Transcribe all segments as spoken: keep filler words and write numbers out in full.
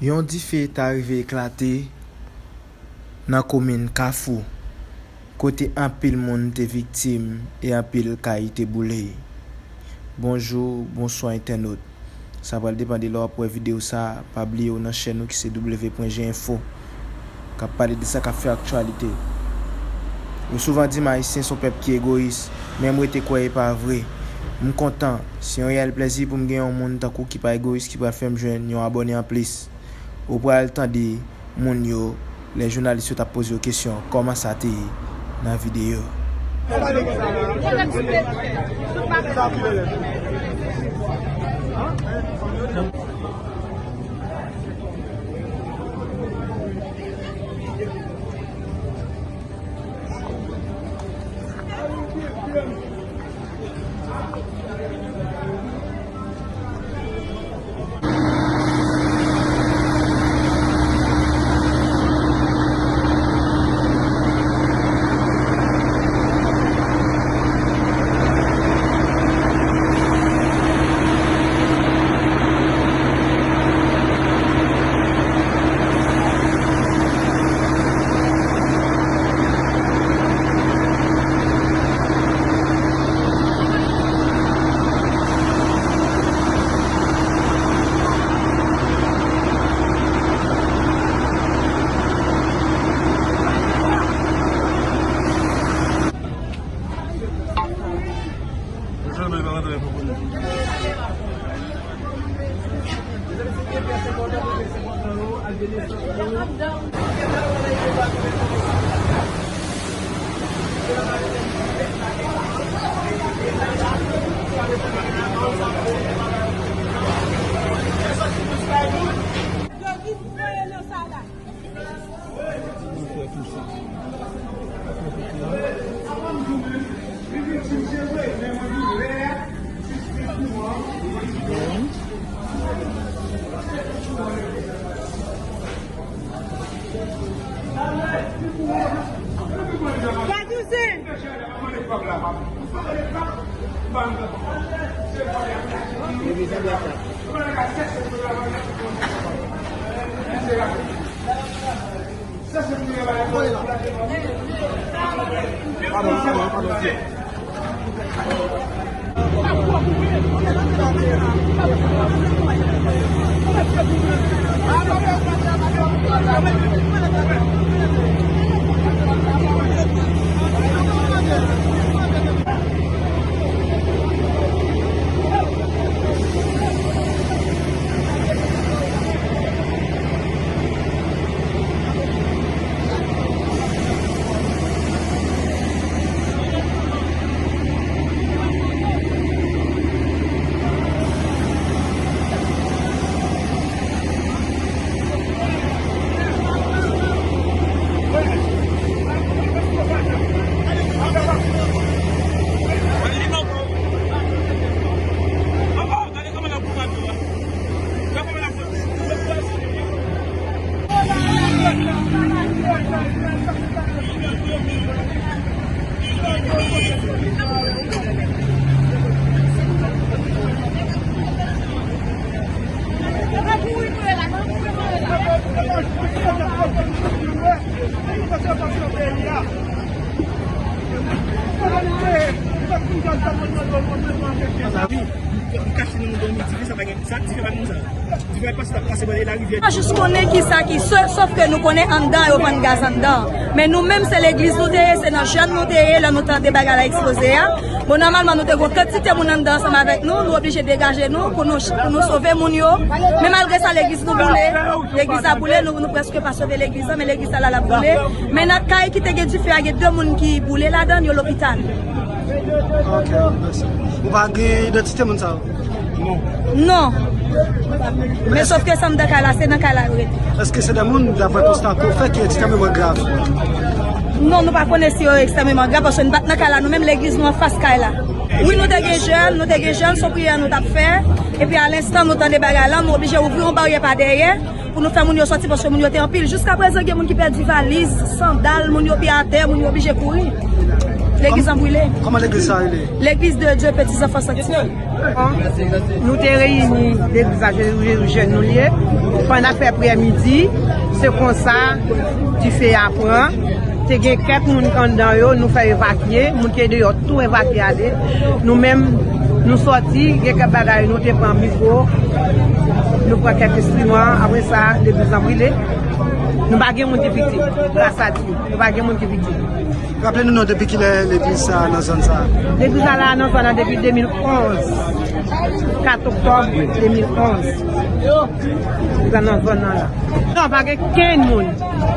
Yon dife ta rive eklate nan komin Kafou, kote anpil moun te viktim e anpil kay te boule. Bonjou, bonswa entènot. Sa pral depann de lè w ap wè videyo sa a. Pa bliye w nan chèn nou ki se W pwen G Info, k ap pale de sa k ap fè aktyalite. Yo souvan di m Ayisyen se yon pèp ki egoyis, men m rete kwè e pa vre. M kontan, se yon reyèl plèzi pou m gen yon moun tankou w ki pa egoyis ki pral fè m jwenn yon abòne anplis. Ou pral tande moun yo, lè jounalis yo t ap poze yo kesyon kòman sa te ye nan videyo. Wi, li kache nan moto, li di sa pa gen, sa dife pa moun sa. Dife pase, t ap pase bò de larivyè. Nou pa jis konnen ki sa ki, sof ke nou konnen anndan yo vann gaz anndan. Men nou menm se legliz nou te ye, se nan jèn nou te ye lè nou tande bagay la eksploze a. Bon, nòmalman nou te gen yon kantite moun anndan ansanm avèk nou, nou oblije degaje nou pou nou, pou nou sove moun yo. Men malgre sa legliz nou boule, legliz la boule, nou, nou prèske pa sove legliz la, men legliz la la boule. Men nan kay ki te gen dife a, gen de moun ki boule ladan, yo lopital. Ok, mèsi. Ou pa gen idantite moun sa yo? Non. Men sof ke sa anndan kay la, se nan kay la yo rete. Èske se de moun, daprè konsta ke w fè, ki ekstrèmeman grav? Non, nou pa konnen si yo ekstrèmeman grav, paske nou pa t nan kay la, nou menm legliz nou anfas kay la. Wi, nou te gen jèn, nou te gen jèn, se yon priyè nou t ap fè. Epi a lenstan nou tande bagay la, nou oblije ouvri yon baryè pa dèyè pou nou fè moun yo sòti, paske moun yo te anpil. Jiskaprezan, gen moun ki pèdi valiz, sandal, moun yo pye atè, moun yo oblije kouri. Legliz an brile. Kòman legliz sa rele? Legliz de Dieu, Petits Enfants Sanctifiés. Nou te reyini legliz la, Jezi Jezi jèn nou l ye. Pandan k fè priyè midi, se konsa dife a pran. Te gen kèk moun k anndan yo, nou fè evakye. Moun ki te deyò tou evakye ale. Nou menm, nou sòti, gen kèk bagay, nou te pran mikwo, nou pran kèk enstriman. Apre sa, legliz la brile. Nou pa gen moun ki viktim, gras a Dye. Nou pa gen moun ki viktim. Raple nou non, depi kilè legliz sa a nan zòn sa a? Legliz la la nan zòn nan depi de mil onz. Kat oktòb de mil onz. Legliz la nan zòn nan la. Non, pa gen kenn moun.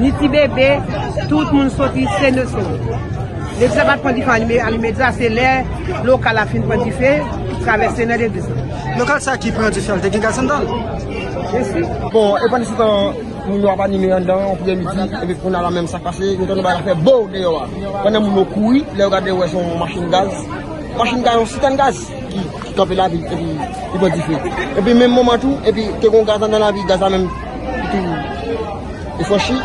Ni ti bebe, tout moun soti sen e sof. Legliz la pa t pran dife alimedya, se lè lokal la fin pran dife, travèse nan legliz la. Lokal sa ki pran dife a, te gen gaz anndan l? Bon, e pandan se tan, moun yo ap anime anndan, yon priyè midi, epi kounye a la menm sa k pase, yo tande bay la fè bow deyò a. Pandan moun yo kouri, lè yo gade yo wè se yon machin gaz. Machin gaz, yon sitèn gaz ki, ki kanpe la, epi, epi li pran dife. Epi menm moman tou, epi te gen yon gaz anndan la, epi gaz la menm, li tou, li franchi,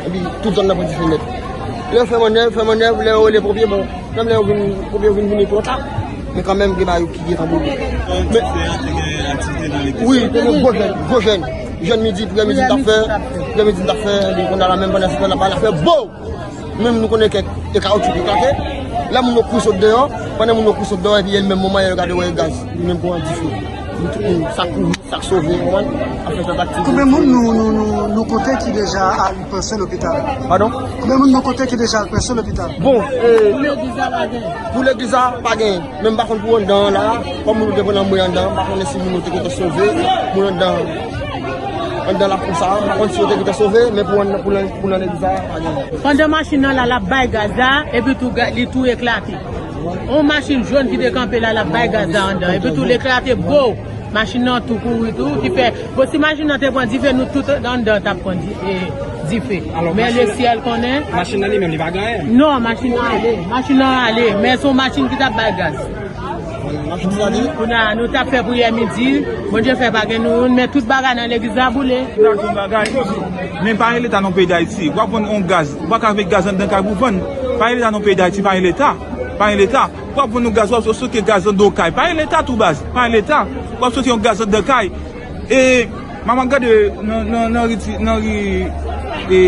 epi tout zòn nan pran dife nèt. Lè yo fè mannèv, fè mannèv, lè yo rele ponpye, bon, menm lè yo vin, ponpye yo vin vini twò ta, men kanmenm gen bagay ki gentan boule. Men, wi, te gen gwo jèn, gwo jèn. Jèn midi, priyè midi n t ap fè, priyè midi n t ap fè, epi kounye a la menm pandan se tan n ap pale, fè bow! Menm nou konnen kèk e kawotchou ki klake. Lè moun yo kouri sot deyò, pandan moun yo kouri sot deyò, epi e menm moman yo gade wè e gaz. Li menm pran dife. Li tou, sa kouri, sa sove, w konprann? Ap fè tantativ. Konbyen moun nou, nou, nou, nou konte ki deja al panse lopital? Padon? Konbyen moun nou konte ki deja al panse lopital? Bon, e, pou legliz la, pa gen. Men m pa konn pou anndan an la, kòm moun yo te pran lanmwe anndan, m pa konnen si moun yo te gentan sove, moun anndan, anndan lakou sa a, m pa konn si yo te gentan sove, men pou anndan, pou nan, pou nan legliz la, pa gen. Pandan machin nan la, l ap bay gaz la, epi tou ga-, li tou eklate. On machin jòn ki te kanpe la, l ap bay gaz la anndan, epi tou l eklate, bow! Machin nan tou kouri tou, ki fè, bon, si machin nan te pran dife, nou tout anndan t ap pran di-, e, dife. Men lesyèl konnen. Machin nan li menm, li pa gen anyen? Non, machin nan ale. Machin nan ale. Men se yon machin ki t ap bay gaz. Kounye a, nou t ap fè priyè midi. Bondye fè pa gen nou youn, men tout bagay nan legliz la boule. Men pa gen leta nan peyi Dayiti. W ap vann yon gaz. Ou pa ka met gaz anndan kay pou vann. Pa gen leta nan peyi Dayiti, pa gen leta. Pa gen leta. W ap vann yon gaz, w ap stoke gaz anndan yon kay. Pa gen leta tou baz. Pa gen leta. W ap stoke yon gaz anndan kay. E, m ap gade nan, nan, nan ri ti, nan ri, e,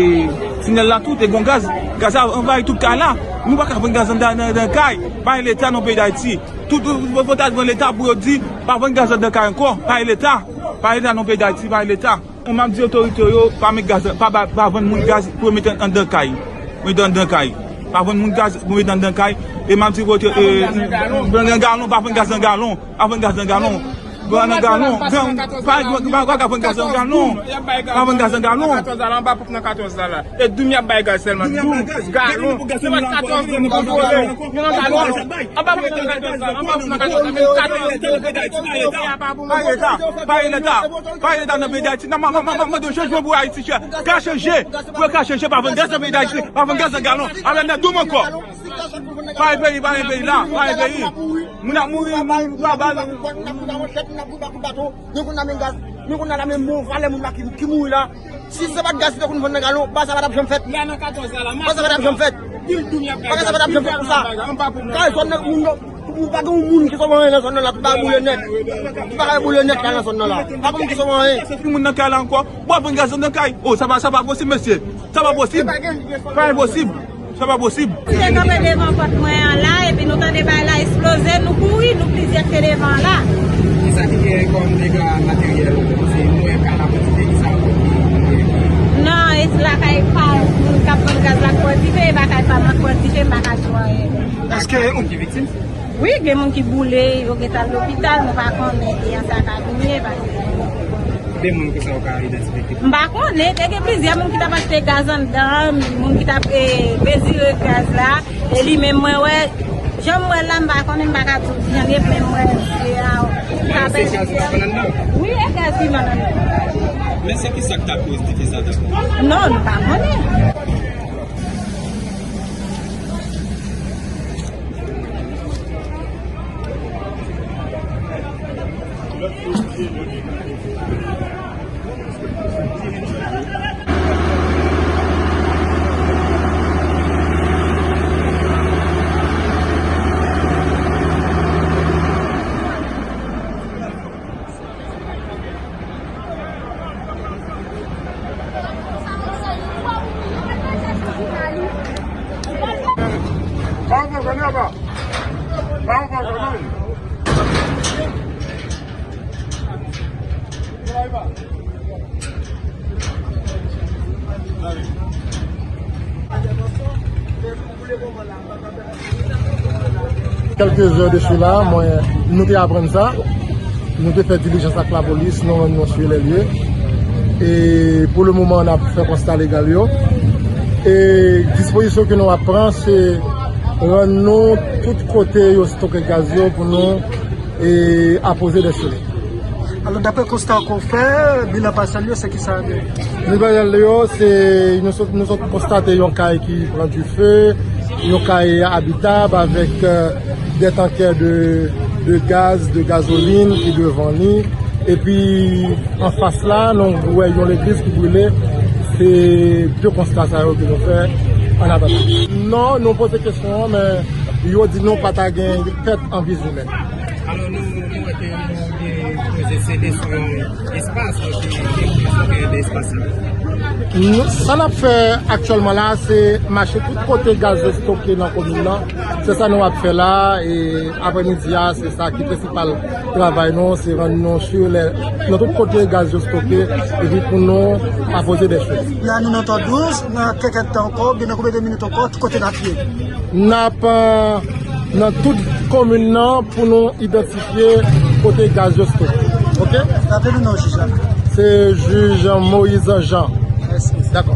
tinèl la tou, te gon gaz. Gaz la anvayi tout kay la. Nou pa ka vann gaz anndan, nan, nan kay. Pa gen leta nan peyi Dayiti. Tout, tout, fò, fò ta vann leta pou yo di, pa vann gaz anndan kay ankò. Pa gen leta. Pa gen leta nan peyi Dayiti, pa gen leta. Mwen, m ap di otorite yo, pa met gaz, pa, pa, pa vann moun gaz pou yo mete anndan kay. Mete anndan kay. Pa vann moun gaz pou mete anndan kay. E m ap di otorite, e, nan galon, pa vann gaz nan galon. Pa vann gaz nan galon. Gaz nan galon. Pa, pa, pa, pa vann gaz nan galon. Pa vann gaz nan galon. Katòz la, anba pòt nan katòz la, la. E doum y ap bay gaz sèlman. Doum. Galon. Se pa katòz doum pou vole. Yo nan galon. Anba pòt nan katòz la, anba pòt nan katòz la, men katòz doum. Pa gen leta. Pa gen leta. Pa gen leta nan peyi Dayiti. Nan, man, man, man, man, mande chanjman pou Ayiti, chè. Ka chanje. Pou yo ka chanje, pa vann gaz nan peyi Dayiti. Pa vann gaz nan galon. Avè nan doum ankò. Pa gen peyi, pa gen peyi la, pa gen peyi. Moun ap mouri, moun pa bal. Ni konn nan men gaz, ni konn nan men bon valè moun la ki, ki mouri la. Si se pa t gaz ki te konn vann nan galon, bagay sa pa t ap janm fèt. Bagay sa pa t ap janm fèt. Bagay sa pa t ap janm fèt konsa. Kay zòn nan, moun yo, moun pa gen yon moun ki sove anyen nan zòn nan la, tout bagay boule nèt. Tout bagay boule nèt la nan zòn nan la. Pa gen moun ki sove anyen. Ki moun nan kay la ankò? Bon, vann gaz nan kay. Oh, sa pa, sa pa posib, mesye. Sa pa posib. Pa enposib. Sa pa posib. Li te kanpe devan pòt mwen an la, epi nou tande bagay la eksploze, nou kouri, nou plizyè k te devan an la. Kisa ki gen kòm dega materyèl? Se mwen ka la pwantite ki sa ankò ki, ki, ki Non, e lakay pa moun k ap vann gaz la k pwantite, e lakay pa m ak pwantite, m pa ka di w anyen. Èske ou ki viktim? Wi, gen moun ki boule, yo gentan al lopital, nou pa konnen kijan sa ka vin ye, paske Konbyen moun konsa ou ka idantifye ki? M pa konnen, te gen plizyè moun ki t ap achte gaz anndan, moun ki t ap, e, mezire gaz la, e li menm mwen wè, jan m wè l la, m pa konnen, m pa ka di w kijan l ye, men m wè se a. Se gaz w ap vann anndan? Wi, e gaz li vann anndan. Men se kisa k ta koz dife sa ta? Non, nou pa konnen. Quelques heures de cela, mwen, nou te aprann sa. Nou te fè dilijans ak lapolis, nou rann nou sur les lieux. E pou le moman, n ap fè konsta legal yo. E dispozisyon ke nou ap pran, se rann nou tout kote yo stoke gaz yo pou nou e apoze dè sele. Alò, daprè konsta ke w fè, bilan pasyèl yo, se ki sa yo ye? Bilan pasyèl yo, se nou sot, nou sot konstate yon kay ki pran dife, yon kay abitab avèk euh, dè tankè de, de gaz, de gazolin ki devan li. Epi anfas la, nou wè yon legliz ki brile. Se de konsta sa yo ke nou fè an atandan. Non, nou poze kesyon an, men yo di nou pa ta gen pèt an vi imèn. Alò, nou, nou wè ke nou gen poze sele sou yon espas, donk, ki, ki, ki, ki espas la. Nou, sa n ap fè aktyèlman la, se mache tout kote gaz yo stoke nan komin nan. Se sa nou ap fè la, e aprèmidi a, se sa ki prensipal travay nou, se rann nou sur les, nan tout kote gaz yo stoke, epi pou nou apoze dè sele. La, nou nan Tò douz, nan kèk èdtan ankò, oubyen nan konbyen de minit ankò, ki kote n ap ye? N ap, euh, nan tout komin nan pou nou idantifye kote gaz yo stoke. Ok? Raple nou non jij la. Se jij Moïse Jean. Mèsi. Dakò.